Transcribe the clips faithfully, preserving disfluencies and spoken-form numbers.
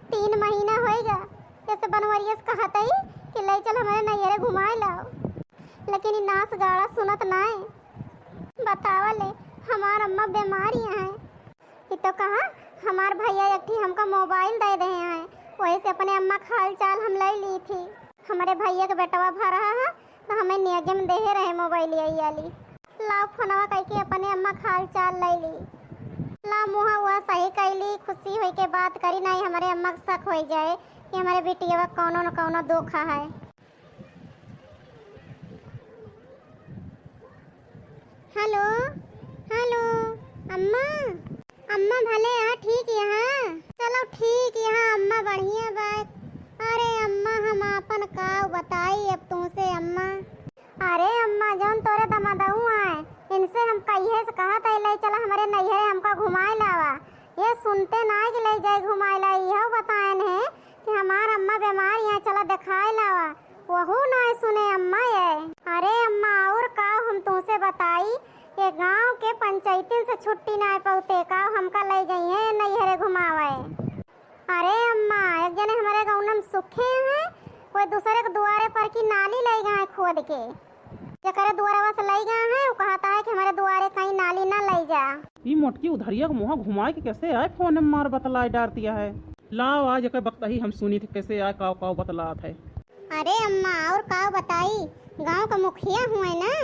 तीन महीना होइगा, जैसे बनवरिया से कहत हई कि ले चल हमरे नैहरे घुमाए लाओ, लेकिन ई नास गाड़ा सुनत नाय। बतावा ले, हमार अम्मा बीमार ही हैं। ई तो कहा, हमार भैया एक ठी हमका मोबाइल दे दे हैं, वही से अपने अम्मा का हाल चाल हम ले ली थी। हमरे भैया के बेटवा भरा है, तो हमें नियगे में देहे रहे मोबाइल यही वाली। लाओ फोनवा कइके अपने अम्मा का हाल चाल ले ली। ला मुँह हुआ सही कैली, खुशी होई के बात करी, नहीं हमरे अम्मा के शक होई जाए कि हमरे बिटिया कौनो न कौनो धोखा है। हेलो, हेलो, अम्मा, अम्मा भले यहाँ ठीक यहाँ? चलो ठीक यहाँ अम्मा, बढ़िया बात। अरे अम्मा, हम आपन का बताई अब तुमसे अम्मा। अरे अम्मा, जौन तोरे दमादऊ आए, इनसे हम कहिए से कहत है, ले चला हमरे नैहरे, हमका घुमाए लावा। ये सुनते ना कि ले जाए घुमाए ला, इहो बताएन है कि हमार अम्मा बीमार, यहाँ चला देखाए लावा। वहू ना सुने अम्मा ये। अरे अम्मा, और का हम तुमसे बताई, ये गांव के पंचायतिन से छुट्टी ना पौते, का हमका ले जाइए नैहरे घुमावे। अरे अम्मा, एक जने हमरे गाँव में सुखे हैं, कोई दूसरे के दुआरे पर की नाली ले गए खोद के, जकरे दुआरवा से ले गए हैं, वो कहता है कि हमरे दुआरे कहीं नाली ना ले जा। ई मोटकी उधरिया के मुँह घुमाए के कैसे आए, फोन में मार बतलाए डार दिया है। लाओ आज एकर बकतही हम सुनी थे, कैसे आए, काव काव बतलात है। अरे अम्मा, और काव बताई, गाँव का मुखिया हुए ना,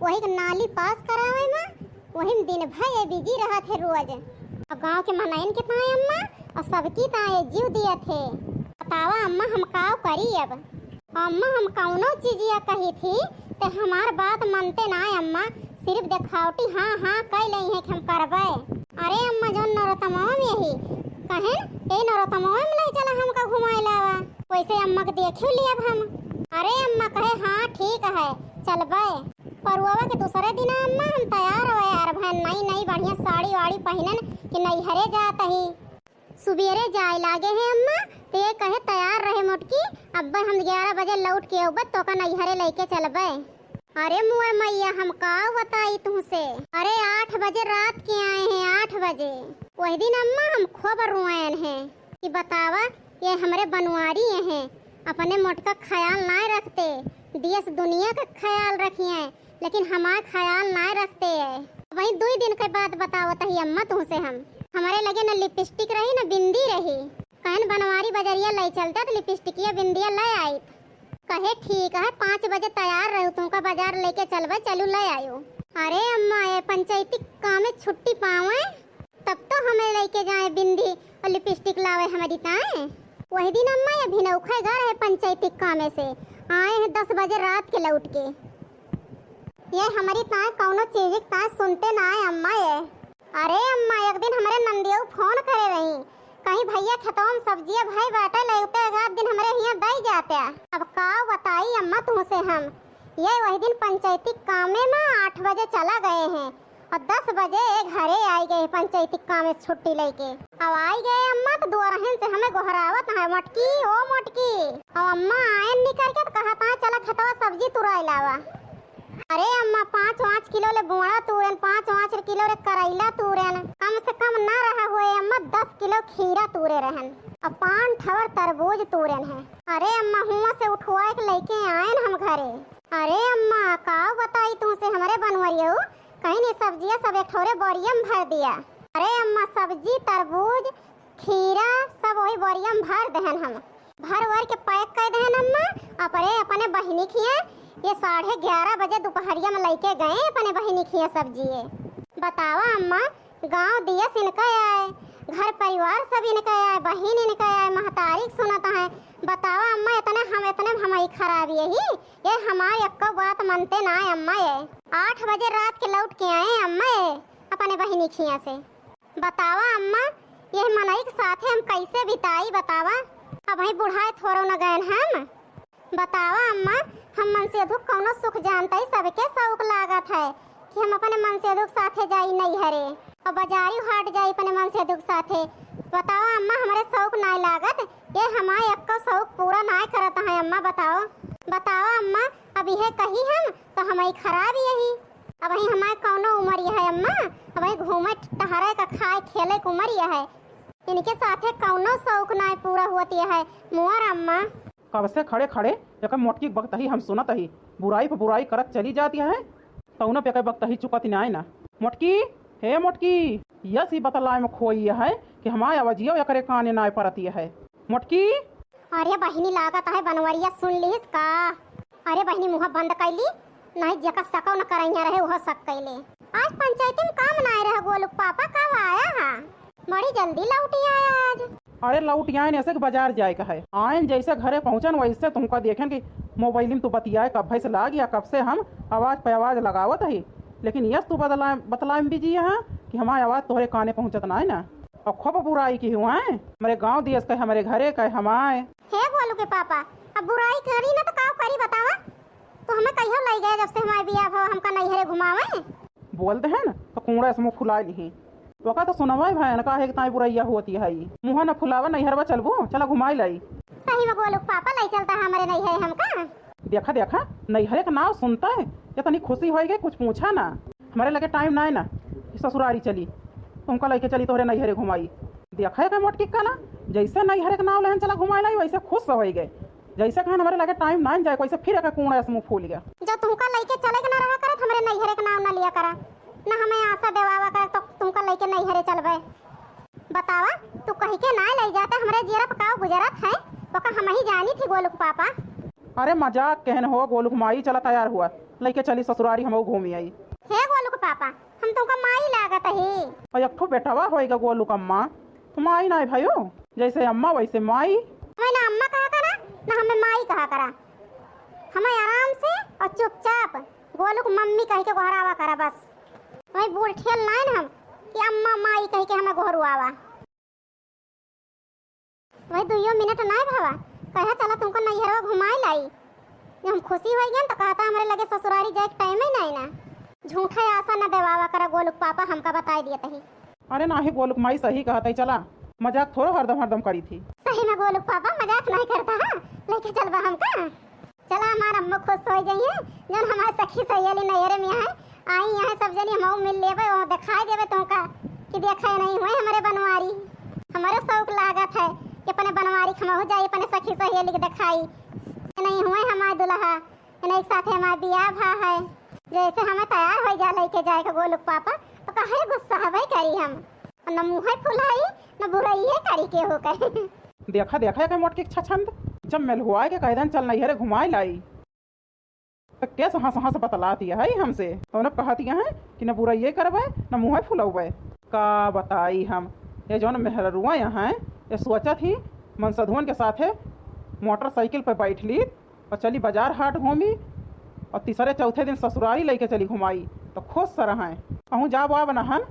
वही के नाली पास करावे में, वही में दिन भर ये बिजी रहत है रोज। और गाँव के मनइन के ताए अम्मा, और सबकी ताए जीव दियत है। बतावा अम्मा, हम काव करी अब? अम्मा, हम कौनो चीजिया कही थी, ते हमार बात मनते ना अम्मा, सिर्फ देखावटी हाँ, हाँ, कह ले हैं कि हम करबे। अरे अम्मा, जौन नरोतमवा में यही कहेन, यही नरोतमवा में ले चला हमका घुमाए लावा। वैसे अम्मा के देखियो लियब हम। अरे अम्मा कहे, हाँ, ठीक है, चलबे। परुआवा के दूसरे दिन अम्मा हम तैयार हुए यार, भैन नई नई बढ़िया साड़ी वाड़ी पहिनन कि नैहरे जात ही। सुबेरे जाए लागे हैं अम्मा, तो ये कहे, तैयार रहे मोटकी, अब्बे हम ग्यारह बजे लौट के अउबे, तोका नैहरे लेके चलबे। अरे मुअर मैया, हम का बताई तुमसे, अरे आठ बजे रात के आए हैं, आठ बजे। वही दिन अम्मा हम खूब रोएन हैं कि बतावा, ये हमरे बनवारी हैं, अपने मोटका ख्याल नाय रखते, देश दुनिया का ख्याल रखिए, लेकिन हमार ख्याल नाय रखते है। वही दुई दिन के बात बतावत ही अम्मा तुमसे हम, हमरे लगे न लिपस्टिक रही न बिंदी रही। कहन बनवारी बजरिया ले चलते तो लिपस्टिकिया बिंदिया ले आइत। कहे ठीक है, पाँच बजे तैयार रहू, तुमका बाजार लेके चलबे, चलू ले आयो। अरे अम्मा, ये पंचायती कामे छुट्टी पावे, तब तो हमें लेके जाए बिंदी और लिपस्टिक लावे हमारी ताए। वही दिन अम्मा ये भिनौखे घर है पंचायती कामे से, आए हैं दस बजे रात के लौट के। ये हमारी ताए कौनो चीज ताए सुनते ना है अम्मा ये। अरे अम्मा, एक दिन हमरे नंदियो फोन करे रही, कहीं भैया खेतवा में सब्जिया भाई बाटे ले उते एक आध दिन हमरे हियां दई जाते। अब का बताई अम्मा तुमसे हम, ये वही दिन पंचायती कामे में आठ बजे चला गए हैं और दस बजे ये घरे आई गए पंचायती कामे से छुट्टी लेके। अब आई गए अम्मा तो दुआरहन से हमें गोहरावत है, मोटकी, ओ मोटकी। अब अम्मा आयन निकल के तो कहत है, चला खेतवा सब्जी तुराई लावा। अरे अम्मा, पाँच पाँच किलो ले बोड़ा तूरेन, पाँच पाँच किलो रे करैला तूरेन, कम से कम ना रहा हुए अम्मा, दस किलो खीरा तूरे रहन और पान ठवर तरबूज तूरेन है। अरे अम्मा, हुआ से उठवाए के लेके आयन हम घरे। अरे अम्मा, का बताई तुमसे हमरे बनवरियो, कहीं नहीं सब्जिया सब एक ठोरे बोरिया में भर दिया। अरे अम्मा, सब्जी, तरबूज, खीरा सब वही बोरिया में भर देहन हम, भर वर के पैक कर देहन अम्मा। अपने, अपने बहिनी खिया ये साढ़े ग्यारह बजे दोपहरिया में लेके गए अपने बहिनी खिया सब्जिए। बतावा अम्मा, गांव दियस इनका आए, घर परिवार सब इनका आए, बहिन इनका आए, महतारी के सुनत है। बतावा अम्मा, इतने हम, इतने में हमारी खराबी यही, ये हमारी एक्को बात मनते ना है अम्मा। ये आठ बजे रात के लौट के आए अम्मा, ये अपने बहिनी खिया से। बतावा अम्मा, यह मनई के साथे हम कैसे बिताई बतावा? अबहीं बुढ़ाए थोड़ो न गएन हम। बतावा अम्मा, हम मनसेधु कौनो सुख जानत ही, सबके शौक लागत है कि हम अपने मनसेधु के साथे जाई नैहरे और बाजारी हाट जाई अपने मनसेधु के साथे। बतावा अम्मा, हमरे शौक नाय लागत, ये हमारे एक्को शौक पूरा नाय करत है अम्मा। बताओ, बतावा अम्मा, अब यह कही हम तो हमारी खराब यही। अबहीं हमार कौनो उमर यह है अम्मा, अबहीं घूमे टहरे का, खाए खेले के उमर यह है। इनके साथे कौनो शौक नाय पूरा होती है। मुआ रामा। कब से खड़े खड़े एक मोटकी बकतही हम सुनत ही, बुराई पे बुराई करत चली जाती है। तौनो पे के बकतही चुकत नाय ना। मोटकी, हे मोटकी, यस ही बतलाए में खोई है कि हमारे आवाजियो एकरे काने नाय परती है। मोटकी। अरे बहिनी, लागत है बनवरिया सुन लिहिस का? अरे बहिनी, मुँह बंद कैली, नहीं जेकर सकौ न करैया रहे, उहो सक कैले। आज पंचायती में काम नाय रहे, गोलू के पापा कब आया हा? बड़ी जल्दी लौटी आया आज। अरे लौटी आयन, ऐसे कि बाजार जाए का है। आयन जैसे घरे पहुँचन, वैसे तुमका देखेन कि मोबाइल में तू बतियाए, कब से लाग या कब से हम आवाज पे आवाज लगावत ही, लेकिन यस तू बदला, बतलाए में बिजी है कि हमारे आवाज तोहरे काने पहुँचत ना है ना। और खूब बुराई की हुआ है, हमारे गाँव देश का, हमारे घरे का, हमारे। हे गोलू के पापा, अब बुराई करी ना तो का करी बतावा? तो हमें कहियो लई गए, जब से हमारे बियाह भवा हमका नैहरे घुमावे। बोलते हैं ना तो कूड़ा से मुँह फुला लिही। तो का तो सुनवाए भाई, ना काहे इतना बुरैया होती है ई? मुँह ना फुलावा, नैहरवा चलबू, चला घुमाई लाई। सही में गोलू के पापा लई चलता है हमारे नैहरे हमका। देखा देखा, नैहरे का नाव सुनता है, इतनी खुशी होई गई, कुछ पूछा ना। हमारे लगे टाइम ना है ना कि ससुरारी चली, तुमका लेके चली तोहरे नैहरे घुमाई। देखा है का मोटकी का ना, जैसे नैहरे का नाव लेहन चला घुमाई लाई, वैसे खुश होई गए। जैसे कहन हमारे लगे टाइम ना जाए, वैसे फिर एक कूड़ा से मुँह फूल गया। जब तुमका लेके चले के ना रहा करत, हमारे नैहरे का नाम ना लिया करा, ना हमें आशा देवावा करा तो तुमका लेके नैहरे चलबे। बतावा, तू कही के ना ले जाते, हमरे जियरा पे का गुजरत है, ओका हम ही जानी थी गोलू के पापा। अरे मजाक कहन हो, गोलू के माई चला तैयार हुआ, लेके चली ससुरारी, हम घूमी आई। हे गोलू के पापा, हम तुमका माई लागत ही। और एक ठो बेटवा होएगा गोलू का अम्मा, तो माई ना है भाई हो, जैसे अम्मा वैसे माई। हमें ना अम्मा कहा करा, ना हमें माई कहा करा। हमें आराम से और चुपचाप गोलू के मम्मी कह के गोहरावा करा बस। वही बूढ़ ठेल लाइन हम कि अम्मा माई कह के हमें गोहरुआवा। वही दुइयो मिनट नाय भावा, कहे चला तुमको नैहरवा घुमाए लाई। जब हम खुशी हो गए तो कहता हमारे लगे ससुरारी जाए के टाइम ही नहीं ना। झूठा आशा न देवावा करा गोलू के पापा, हमका बताए दिए तही। अरे नाही गोलू के माई सही कहत है, चला मजाक थोड़ो हरदम हरदम करी थी। सही में गोलू के पापा मजाक नहीं करता है, लेके चलबा हमका। चला, हमार अम्मा खुश हो जाइए, जौन हमार सखी सहेली नैहरे में है, आई यहाँ सब जनी हमहू मिल लेबे, वो दिखाई देबे तुमका कि देखे नहीं हुए हमारे बनवारी। हमारे शौक लागत है कि अपने बनवारी के हमहू जाई, अपने सखी सहेली के दिखाई। नहीं हुए हमारे दुल्हा, इन्हें एक साथ हमारे बियाह भा है। जैसे हमें तैयार हो जा लेके जाए के गोलू के पापा, तो काहे गुस्सा हवे करी हम? न मुँह फुलाई, न बुराई करी के हो कहे। देखा, देखा, एके मोटकी के छछंद। जब मेल हुआ के कह देन, "चल नैहरे घुमाए लाई," तो कैसे हंस हंस बतलाती है हमसे। तो उन्हें कहती है कि न बुराई करबे, न मुँह फुलौबे। का बताई हम, ये जौन मेहररुआ यहाँ है, ये सोचत ही मनसधुअन के साथे मोटरसाइकिल पे बैठ ली और चली बाजार हाट घूमी और तीसरे चौथे दिन ससुरारी लेके चली घुमाई, तो खुश से रहें। कहूँ जाब आब नहन,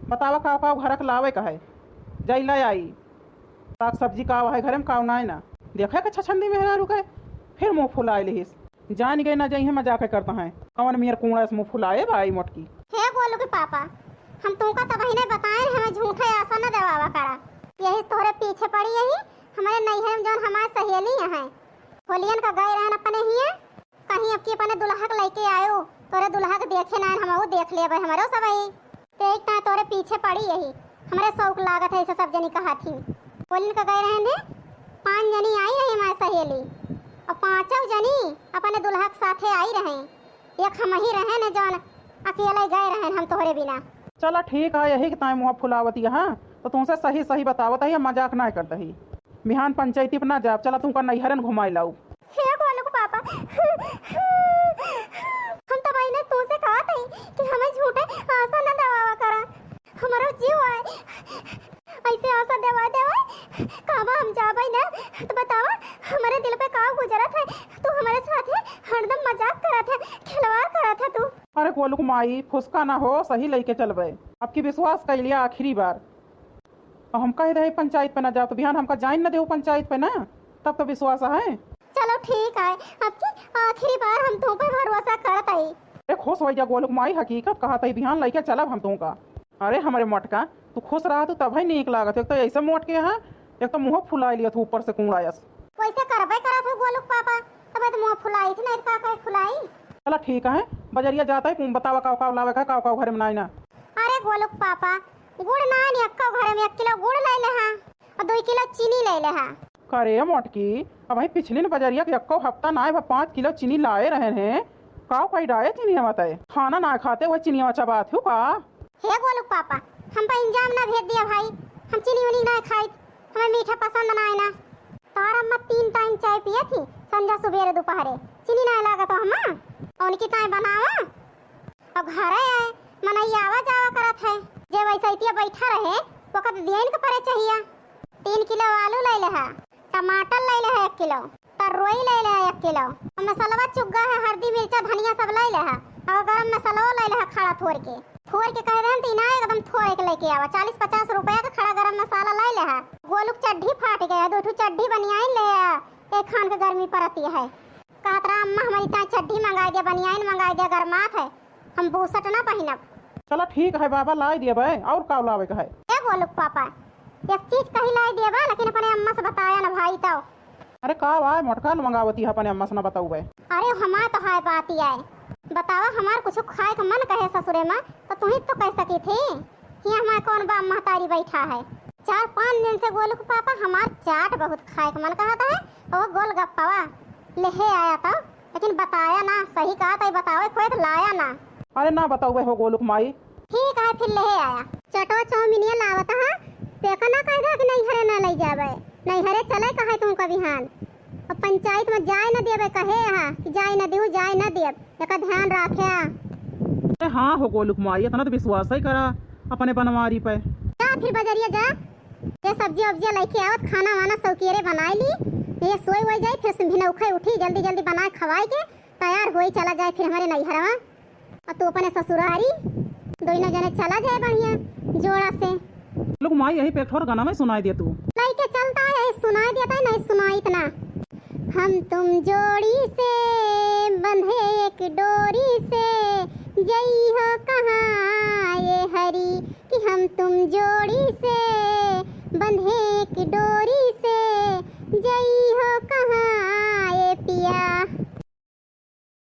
बतावा का का घर के लावे का है, जाई ले आई। साग सब्जी का है घरे में, का नाय ना। देखे के छछंदी मेहरारू के, फिर मुँह फुलाए लिहिस। जान गए ना जइहे मजाक करता है, कवन मेर कूड़ा से मुँह फुलाए भाई मोटकी। हे गोलू के पापा, हम तुमका तबही नहीं बताए, हमें झूठे आशा न देवावा करा। यही तोहरे पीछे पड़ी यही, हमारे नैहर में जौन हमारे सहेली हैं, होलियन का गए रहन अपने हिये, कहीं अब की अपने दुल्हा के लेके आयो, तोरे दुल्हा के देखे ना, हमहू देख लेबे, हमरो सब आई। ते एक ताय तोरे पीछे पड़ी यही, हमरे शौक लागत है, ऐसे सब जनी कहा थी। बोलिन का गए रहन है, पाँच जनी आई रही हमारे सहेली, और पाँचों जनी अपने दुल्हा के साथे आई रहे, एक हम ही रहे न जौन अकेले गए रहन हम तोहरे बिना। चला ठीक है, यही के ताय मुँह फुलावत यहाँ, तो तुमसे सही सही बतावत है, मजाक ना करत ही। बिहान पंचायती पे ना जाब, चला तुमका नैहरन घुमाई लाऊ। हे गोलू के पापा, हम तो बहिने तोसे कहत हई कि हमें झूठे आशा न देवावा करा। हमरो जीव आए, ऐसे आशा देवा देवा, कहवा हम जाबे ना, तो बतावा, हमारे दिल पे का गुजरत है? तू हमारे साथ है, हरदम मजाक करत है, खिलवाड़ करत है तू। अरे गोलू के माई, फुसका ना हो, सही लेके चलबे। अब की विश्वास कर लिया आखिरी बार। और हम कह दे पंचायत पे ना जाओ, तो बिहान हमका जाइन न देहु पंचायत पे ना, तब तो विश्वास है। चलो ठीक है, अब की आखिरी बार हम तुम पे भरोसा करत हई। अरे खुश हो जा गोलू के माई, हकीकत कहत हई, बिहान लेके चलब हम तुमका। अरे हमरे मोटका, तू खुश रहा तू तब ही नीक लागत, एक तो ऐसे मोटके है, एक तो मुँह फुला लिया तू ऊपर से कूड़ा अस। वैसे करबे करत हो गोलू के पापा, तब तो मुँह फुलाई थी, नहीं तो का कहे फुलाई। चला ठीक है, बजरिया जाता है, बतावा काव काव लावे का, काव काव घरे में नाई ना। अरे गोलू के पापा, गुड़ नाहीं, एक्को घरे में एक किलो गुड़ लइ लेहा अउर दुइ किलो चीनी लइ लेहा। करे मोटकी, अबहीं पिछली न बजरिया के एक्को हफ्ता नाहीं भा पाँच किलो चीनी लाए रहेन हैं। काउ कइ डाए चीनिया मतै? खाना नाहीं खाते वह चीनिया चबात हू का? हे गोलू क पापा, हम पर इल्जाम न भेज दिया भाई, हम चीनी उनी नाहीं खाइत, हमें मीठा पसंद नाहीं ना। तोहर अम्मा तीन टाइम चाय पियत ही, संझा सुबेरे दुपहरे, चीनी नाहीं लागत हमा, उनकी ताईं बनावा। अउर घरे आए, मनई आवा जावा करत है, जे वइसइतिया बइठा रहे, ओका त दियइन के परे चहिया। तीन किलो आलू लइ लेहा, टमाटर लइ लेहा एक किलो, तरोई लइ लेहा एक किलो, अउर मसलवा चुग्गा है, हरदी, मिर्चा, धनिया सब लइ लेहा, अउर गरम मसलवा लइ लेहा खड़ा थोर के, थोर के कह देन त इना एकदम थोर के लइके आवा, चालीस पचास रुपया क खड़ा गरम मसाला लइ लेहा। गोलू क चड्ढी फाट गया, दुइ ठू चड्ढी बनियाइन लेहा, एक खान के गर्मी परती है। कहत रहा, "अम्मा, हमरी ताईं चड्ढी मंगाइ दिया, बनियाइन मंगाइ दिया, गरमात है, हम बुसट न पहिनब।" चला ठीक है बाबा, लाइ दियबै, अउर का लावे क है? ए गोलू क पापा, एक चीज कही लाइ दियबा, लेकिन अपने अम्मा से बताया न भाई तउ। अरे का वाय मोटका न मंगावती है, अपने अम्मा से न बतउबै? अरे हमार तउ है बात आए, बतावा हमार कुछ खाए क मन कहे ससुरे मा, तउ तुहीं तउ कह सकी थी। हियाँ हमार कउन बाप महतारी बइठा है। चार पाँच दिन से गोलू क पापा हमार चाट बहुत खाए क मन कहत है, अउर गोलगप्पवा लेहे आया तउ, लेकिन बताया ना, सही कहत है बतावे खोए त लाया ना। अरे ना बतउबै हो गोलू क माई। ठीक है फिर लेहे आया। चटवा चौमिनिया लावत हा, तेका ना कह दे कि नैहरे ना लइ जाबै, नैहरे चले कहै तू कभी हान। अब पंचायत मा जाए न देबै, कहे हा कि जाए न देऊ, जाए न देब, एका ध्यान राख्या। अरे हाँ हो गोलू क माई, इतना त विश्वास ही करा अपने बनवारी पे। जा फिर बजरिया जा, ये सब्जी उब्जिया लइके आवत, खाना वाना सौकेरे बनाइ ली, ये सोइ वोइ जाई, फिर से भिनउखै उठी, जल्दी जल्दी बनाए खवाए के तैयार होई, चला जाए फिर हमरे नैहरवा। अउर तू अपने ससुरारी, दोनों जने चला जाए बढ़िया जोड़ा से। लोग माई यही पे एक ठोर गाना में सुनाई दे तू। लइके चलता है, यही सुनाई देता है, नहीं सुनाई इतना। हम तुम जोड़ी से बंधे एक डोरी से, जई हो कहाँ ये हरी, कि हम तुम जोड़ी से बंधे एक डोरी